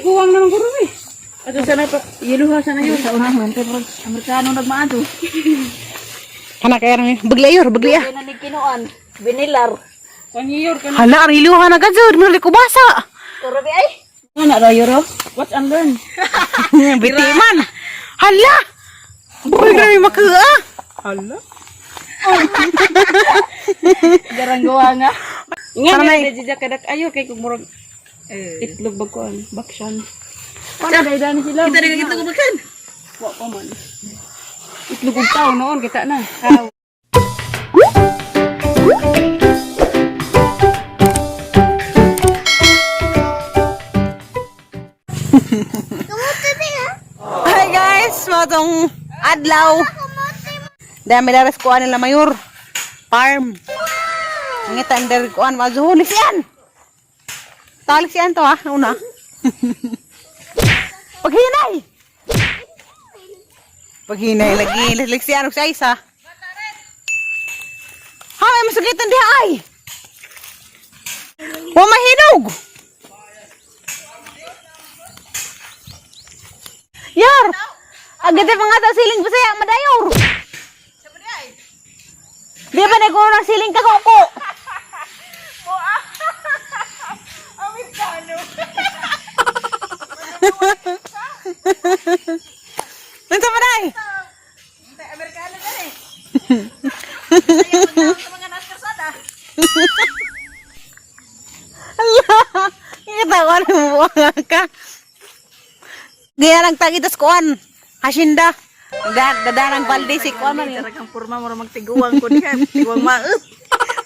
Tiguang naman guro eh. Ato sana pa iluha sana yun. Sa unang man pero Amerikano nagmaado. Kana kaya rin. Baglayor, baglaya. Kaya na kinuan, binilar. Kangiyor ka na. Hala, ang iluha na gajud. Muna ko basa. Turo bi ay. Ano na yoro? Watch and learn. Biti man. Hala! Uy, grabe makaa. Hala. Garang gawa nga. Nga Para na may- jija kadak ayo kay kung murag itlog bag kuan, baksyan. Paano dai dani sila? Kita rin itlog bakan. Wa pa man. Itlog ug tao noon kita na. Hi guys, matong adlaw. Dami daras kuan nila mayor. Farm. Ang itan der kuan mazuhon siyan. Talik siyan to ah, una. Paghinay. Paghinay lagi liksian og sa isa. Ha, may masugitan diha ay. Wa mahinog. Yor! Agad pa nga daw siling bisaya, madayor! Di ba naguro ng siling kakuko? Amerikano. Nasa ba day? Amerikano ka eh. Mga nasa kalsada. Ala! Kita ko ano mo ka. Gaya lang tagitas kuan. Hasinda. Dadarang balde si kuan man. Tara kang purma mo magtiguang ko diha, tiguang maot.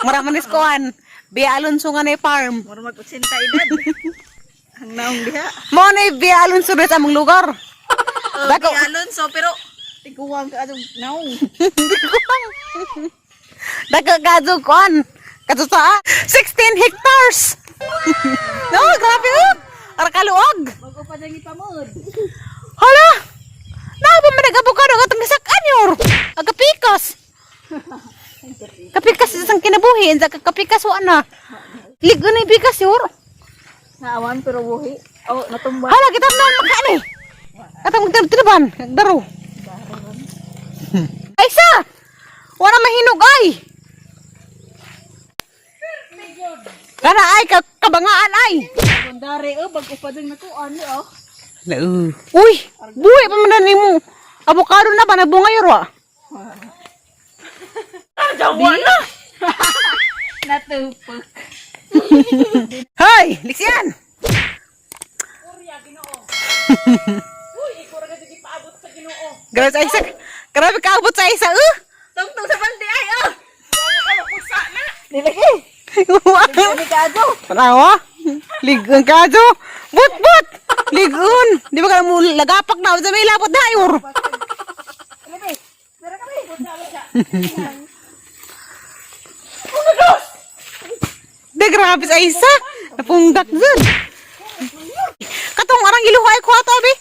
Mura man is kuan. Bia Alonso nga na farm. Mura mag 80 edad. Ang naong diha. Mo na Bia Alonso sa among lugar. Oh, Dako. Di Alonso pero tiguang ka atong naong. Dako kadto kuan. Kadto sa 16 hectares. No, grabe oh. Ara kaluog. Bago pa dang ipamod. Hala! Naa ba man nag-abukado ang atong gisak-an yor? Aga pikas. Kapikas sa isang kinabuhi, sa kapikas wa na. Ligo na yung pikas yor. Naawan pero buhi. Oh, natumba. Hala, kita na makaan eh. Katong tinaban, daro. Ay sa! Wala mahinog ay! Kana ay, kabangaan ay! Bundari oh, bago pa dang nakuan ni oh. Uy! Buhi pa man na nimo. Avocado na ba? Nabunga yor wa? Jawa na. Natupok. Hoy! Liksian! Grabe sa isa. Grabe kaabot sa isa. Tungtong sa balde ay oh. Nilagi. Uh! Ni kaado. Panawa? Ligon ka do. But but. Ligon. Di ba ka mo lagapak na sa may lapot na yor. Labi. Meron kami. Di grabe sa isa. Napunggak dun. Katong arang iluha ay kuha to abi.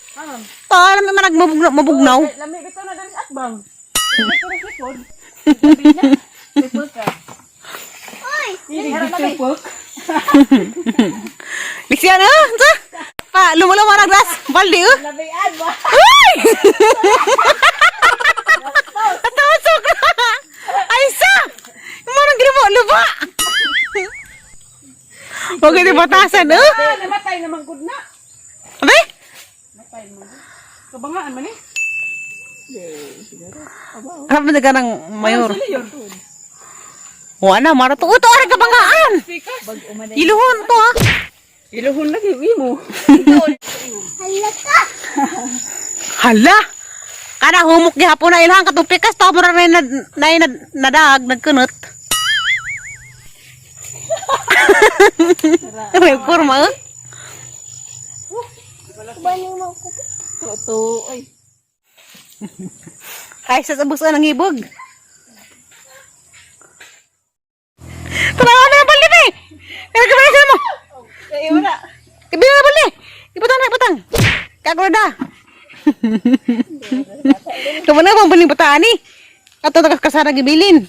Ta lami man mabugnaw, mabugnaw. Lami bitaw na dali sa atbang. Ipok. Liksian ah. Sa. Pa lumuluma na glass. Baldi eh. Labian ba? Uy! Natusok na! Ay, sa! Yung mga ginawa, luba! Huwag ito batasan, eh? Ah, namatay naman gud na. Abe? Namatay naman gud. Kabangaan man eh. Harap na ka ng mayor. Wala, mara to. Uto, ara kabangaan! Pikas. Iluhon to, ha? Iluhon lagi uwi mo. Hala! Kana humok gihapon na ilhan katong pikas ta mo na na na nadag nagkunot. May porma eh. Toto ay. Ay sa busan ng ibog. Tara na yung balde be. Pero kabay mo. Ay wala. Ibigay na balde. Ibutang na ibutang. Kagorda. Kamu na bang baling bataan ni? Ato takas kasara gibilin.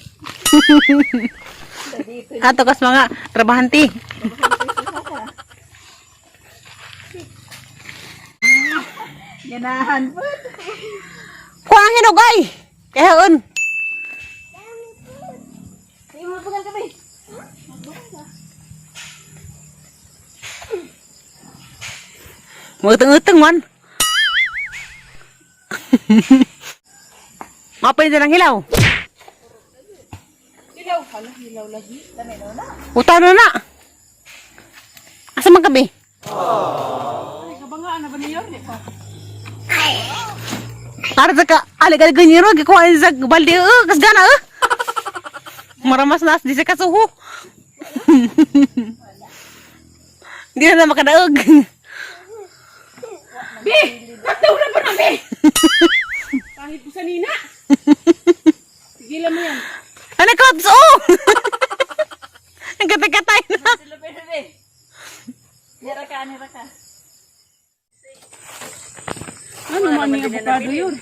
Ato kas mga trabahante. Ganahan po. Kuha ang hinog ay. Kahaon. Hindi mo bukan kami. Mutang-utang man. Mapin na lang hilaw. Hilaw. Hala, hilaw lagi. Uta na na. Asa man kami? Ay, kabangaan na ba niyo? Di pa. Para sa ka, alig-alig ganyan ro, gikuha sa balde, kasgana, Maramas na, di sa kasuho. Di na na makadaog. Bi! Nakdaw na ba na, Bi? Kahit po sa nina. Tigilan mo yan. Ano ka, oh! Ang katay-katay na. Sila pwede be. Nira ka, nira ka. Ano man yung avocado yun?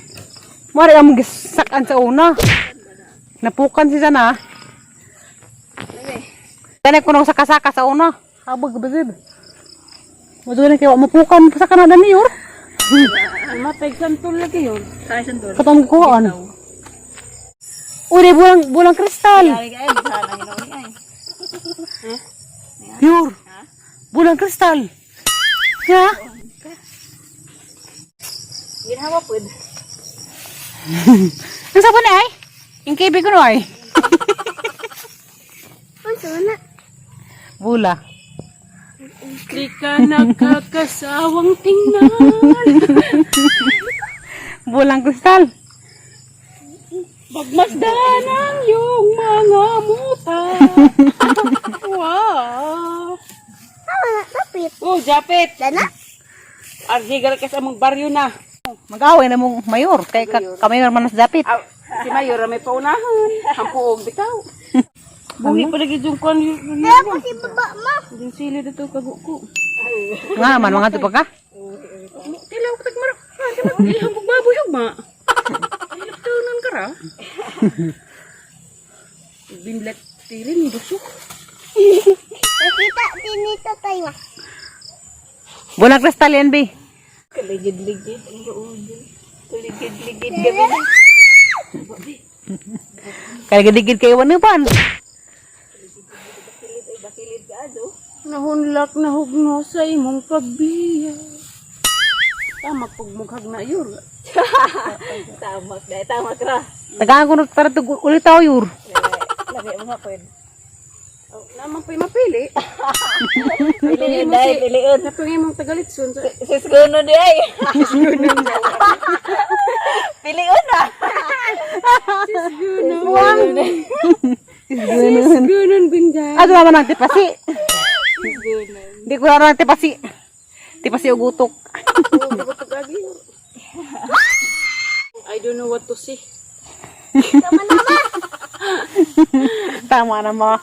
Mari ang gisakan sa una. Napukan si sana. Kani kuno sa kasaka sa una. Habag bazid. Mo na kay wa mapukan pa sa kanada ni yor. Matay santol lagi yun. Kaya sandol. Katong kuhaan. Uy, di bulang bulang kristal. Ay, ay, sana ginawa ay. Pure. Bulang kristal. Ya. Ginhawa po. Ang sabon na ay? Yung KB ko no ay. Bula. Di ka nakakasawang tingnan. Bulang kristal. Pagmasdan ang iyong mga muta. Wow. Oh, Japet. Dana? Arhigal ka sa among baryo na. Mag-away na mong mayor. Kay ka, kamayor man sa dapit. Ah, si Mayor may paunahan. Hampuog bitaw. Buhi pa lagi yung kwan yun. Kaya si baba mo. Yung sili dito kaguko. Nga man, mga tupa ka. Tilaw ko tagmarok. Ilhang baboy ugma. Ilap taonon ka ra. Binlet tirin dusok. Nakita din ito tayo. Bulang kristal yan, be. Kaligid-ligid ang ruudin. Kaligid-ligid gabi. Kaya kayo wanipan. Nahunlak na hugno sa imong pagbiya. Tama pagmukhag na yun. Tamak dahil tamak ra. Tagaan ko na para ulit tayo, yur. Lami mo nga po. Oh, naman pa'y mapili. Piliin dahil, piliin. Napangay mong tagalit-sun. Sisguno di ay. Piliun na. Sis, gunon binda. Ano naman ang tipasi? Hindi ko naman ang tipasi. Tipasi o gutok. I don't know what to say. Tama na mo.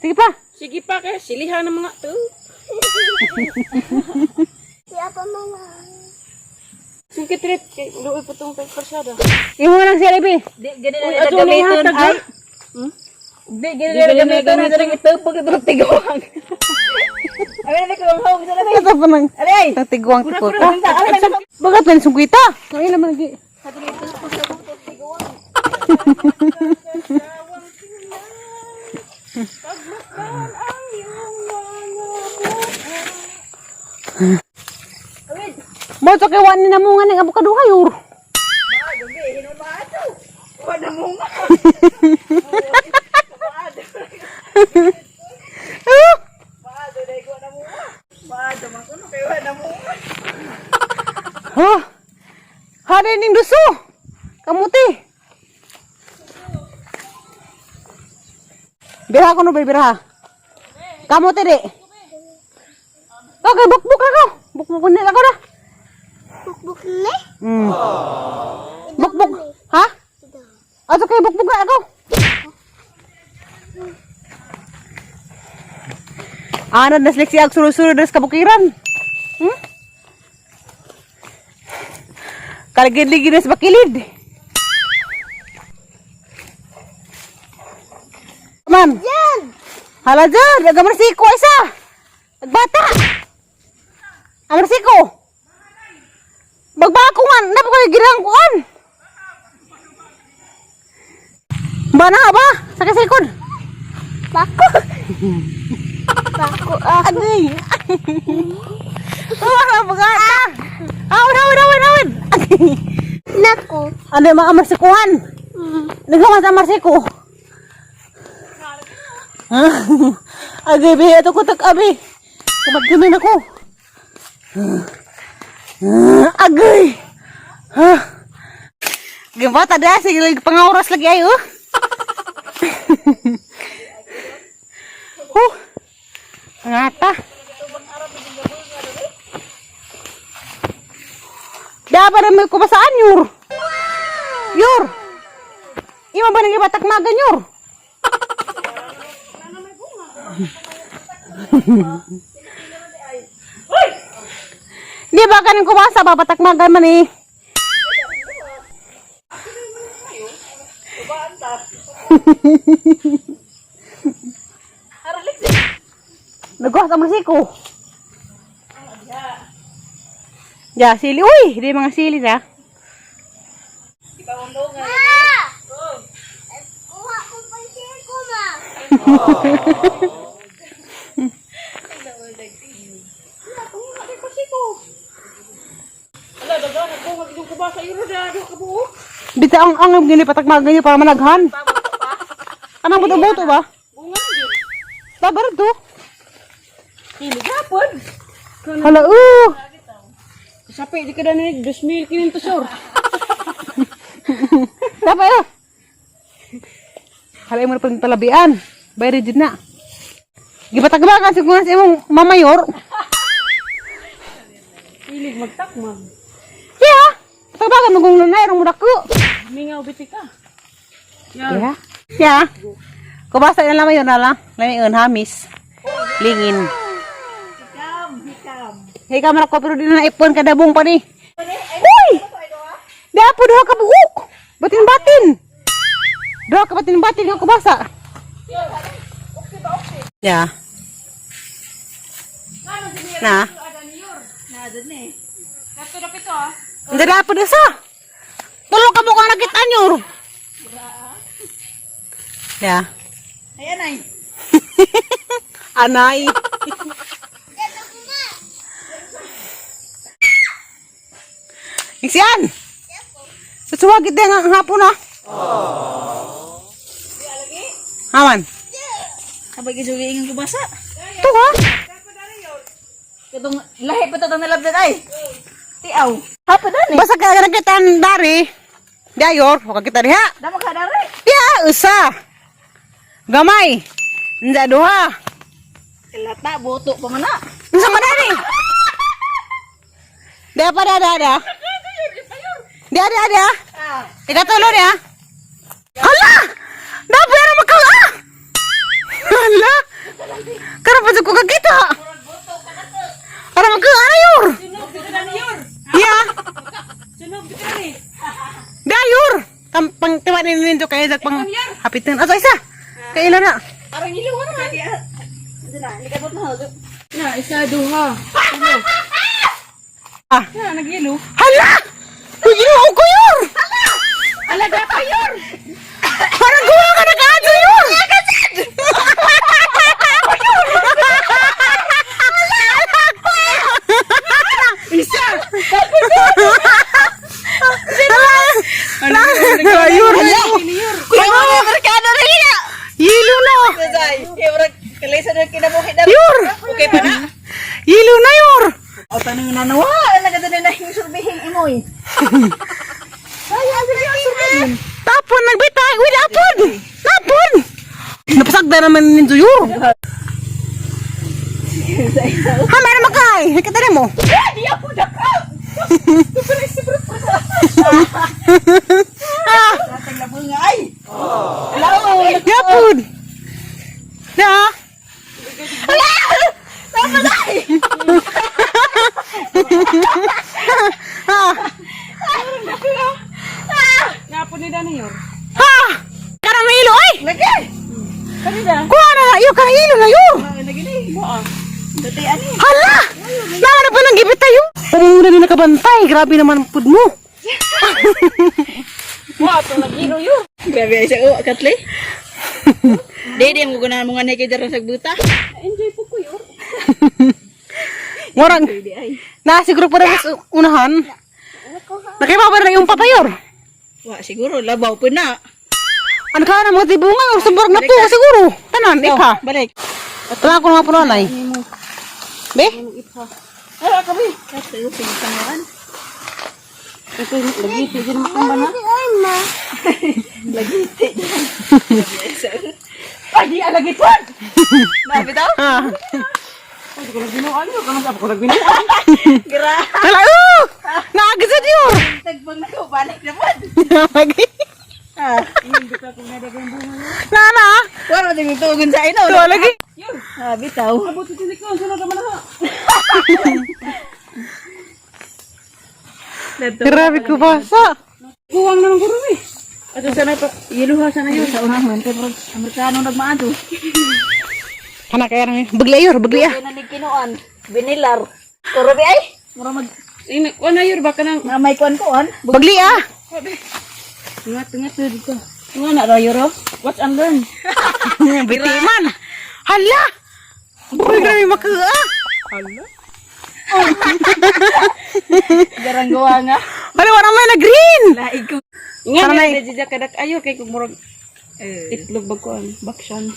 Sige pa. Sige pa kaya, silihan ng mga to. Siya pa mga. Singkitrit, kay luoy po itong kay Karsada. Imo lang siya, be. Di gani Uy, na ato na gamiton ihatag, ay. ah. Hmm? Di gani na gamiton na diri itupog itong tiguang. Ay, na ko hog sa labi. Ito pa nang Aray. ang tiguang tipo ka. Bagat man sungkita. Ay naman lagi. Mo to kay wani na mo nga ning abukado kayo. Ah! Ha? Hari ning duso. Kamuti. Bira ko no, be, bira. Kamuti di. Okay, bukbuk ako. Bukbuk na ako na. Bukbuk ni. Bukbuk. Ha? Ato kay bukbuk na ako. Ana na seleksi ag suro-suro des kabukiran. Kaligid-ligid des bakilid. Ma'am. Yan! Hala dyan! Nagamarsico isa! Nagbata! Amarsiko! Bagbako nga, napa ko girang kuan. Ba na ba? Sa kasikod. Bako. Bako ah. Agay. Wala baga. Awon, awon, awon, awon. Nako. Ano yung mga amarsikuhan? Nagawa sa amarsiko. Agay, be, ito ko tag-abi. Kumadgumin ako. Agay. Ha? Gimba, tada, sige, pangaoras lagi ayo. Huh. Ngata. Dapat na may kubasaan, Yur. Yur! Ima ba nang ibatak magan, Yur? Di ba kaning kubasa, babatak magan man eh. Nagwas ang masiko. Ya, sili. Uy, di mga sili na. Ma! Kuha ko pansin ko, ma. Ala, daga, nagbungag yung kubasa. Yun na, duha ka buok. Bita ang ang gini patak magan para managhan. Anong buto-buto ba? Bunga na yun. Babar to. Sili gapon. Hala, Sapi, di ka na ni 2,500 sure. Dapat eh. Hala mo na pang palabian. Bayar jud na. Gipatagbagan siguro sa imong mamayor. Hilig magtakmag. Yeah. Patagbagan mo kung lunay rong mudako. Mingaw biti ka. Yan. Yeah. Yeah. Kubasa na lang yun na lang. Lami hamis. Lingin. Hikam, hikam. Hikam ra ko pero di na naipon kadabong pa ni. Uy! Dapo duha ka buok. Batin-batin. Duha ka batin-batin nga kubasa. Yeah. Na. Nada ni. Dato ah. Hindi dapo na sa. Tulo ka mo kang nakita nyo. Yeah. Ay, anay. Anay. Iksian! Susuwagit din ang hapon ah. Haman. Abay gisugi ingon kubasa. Ito ha? Katong lahi pa to nalabdan ay. Tiaw. Hapon na ni. Basta ka nakita ang dari. Dayor, huwag kita diha. Damo ka dare. Ya, usa. Gamay. Nda duha. Lata boto pa man na. Unsa man dari? Da pa da da da. Da da da. Ah. Ikatulo niya. Hala! Dapat na maka ah! Hala! Karon pa jud ko kakita. Para maka ayor. Sunog di ka na ni Yor. Ya, Sunog di ka na ni. dayor. Tampang tiwa ni nindo kay jag pang hapitan. Ato isa. Kaila na. Parang ilo ka naman. Diyan na, likabot na. Na, isa, duha. Ah. Na, nag-ilo. Hala! Uy, ginoo ko yor. Ala, dapa yor. Parang guwa ka na kaadto yor. Isa. Hala! Yor. Kuya mo na merkado rin na. Yilo na. Kay murag kalisa na kinabuhi na. Yor. Okay pa na. Yilo na yor. O tanong na nawa, nagada na hing surbihing imoy. Ay, asa yung surbihin? Tapon nagbitay. Uy, napon. Napon. Napasagda naman ninyo yor. Ha, meron makay. Nakita rin mo. Di ako dako. Ah, Datang na bunga ay. Lao. yapon. Na. Hala! Napatay! Ha. Napon ni Dani yor. Ha. Karang na ilo ay. Lagi. Kanina. Kuha na na. Iyo karang ilo na yo. Lagi ni. Mo ah. Dati ani. Hala! Naman na pa nang gibit tayo. Pumuna din nakabasa. Gibantay, grabe naman pud mo. Wa to nagino yun. Grabe ay sa uwa katle. Di mo gunahan mo nga na kay dara sa buta. Enjoy po ko yun. Murang na siguro pa rin sa unahan. Nakibaba na yung papayor. Wa siguro labaw po na. Ano ka na mga tibungan or sumbarag na po siguro. Tanan, ipa. Balik. Wala ko nga po nanay. Be? Ay, kami. Katle sige tangan. Ito lagi ito din makamba na. Ay, ma. Lagi. Ay, di alagi tuan. Na bitaw? Ah. Ay, di ko nagbinuan yun. Kanang ako nagbinuan. Gra. Hala, oh! Naagad yun! Tagbang na ko balik naman. Lagi. Ah, Nana! wala din tugon sa ino. Ito lagi. Ah, bitaw. Abot ito ni ko. Sunod naman na. Grabe ko basa. Kuwang naman guro eh. Ato sana pa, iluha sana yun. Sa unang man pero Amerikano nagmaado. Kana kaya namin. Bagli ayor, bagli ah. Kaya na kinuan, binilar. Kuro bi ay. Mura mag Ina, kuan na yun, baka nang nga may kuan kuan. Bagli ah. Ingat, ingat dito. Nga na rayo ro. Watch and learn. Biti man. Hala! Uy, grabe makaa. Hala. Garang gawa nga. Hala, wala may na green. Laig ko. Ingat Sana na may- dito kadak ayo kay kung murag itlog bag kuan, baksyan.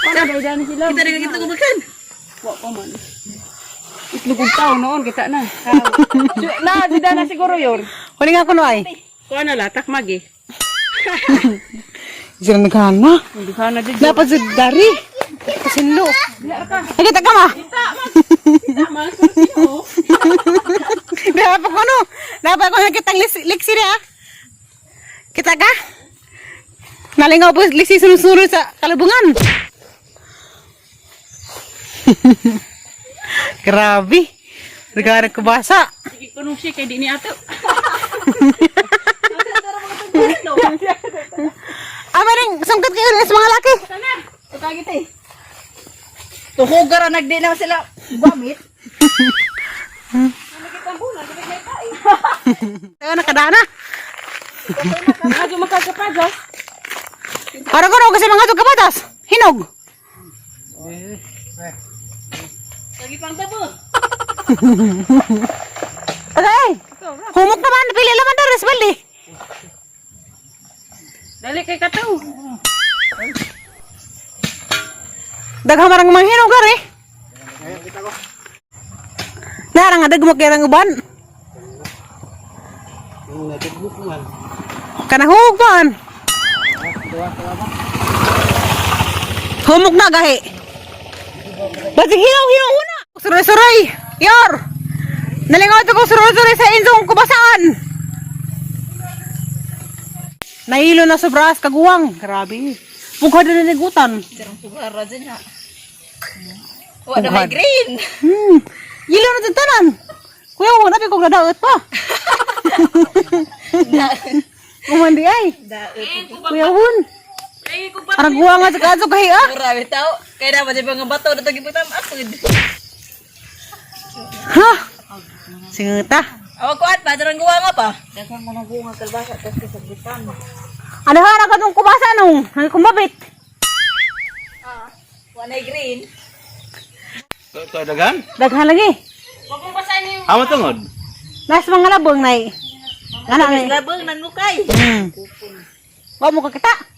Para dai dani sila. Kita rin kita kumakan. Wa pa man. Itlog ug tao noon kita na. Na di na siguro yor. Huli nga ko no ay. Kuan na latak magi. Sila nagkana. Hindi ka na dito. Dapat sa dari. Kasinlo. Nakita ka ma? Tama, oh. Dapat ko ano? Dapat ko nakita ang liksi niya. ah. Kita ka? Nalingaw po liksi sunod-sunod sa kalubungan. Grabe. Nagkaroon ko basa. Sige kunong siya kay di ni ato. Ah, meron, sungkit kayo ulit sa mga laki. Sana. Tutagit eh. Tuhugara nagdi na sila gamit. Tayo nakadana. Adyo makakapagas. Para ko kasi mga kapatas. Hinog. Lagi pang tabo. Agay. Humok naman, pili laman daw, resbaldi. Dali kay kataw. Daghan marang mga hinog gari. Narang nga dagmok kay rang uban. Kanahug man. Humok na gahi. Basi hilaw hilaw una. Suroy-suroy. Yor. Nalingaw ko suroy-suroy sa insong kubasaan. Nahilo na sa bras kaguwang. Grabe. Mukha din nigutan. Jarang sugara dyan ha. Wala may green. Yilo na dyan tanan. Kuya, wala pa kong nadaot pa. Kumandi ay. Kuya Hun. Arang guwa nga sa kaso kahi ah. Grabe tao. Kaya dapat yung mga bato na ito gibutam ako. Ha? Singuta. Awa kuan pa, jarang gawa nga pa. Ano ha, nakatong kubasa nung? Ang kumabit. Wala green. Ito daghan? Daghan lagi. Amo tungod. Nas mga labong nay. Ano nay? Labang nangukay. Wa mo kakita.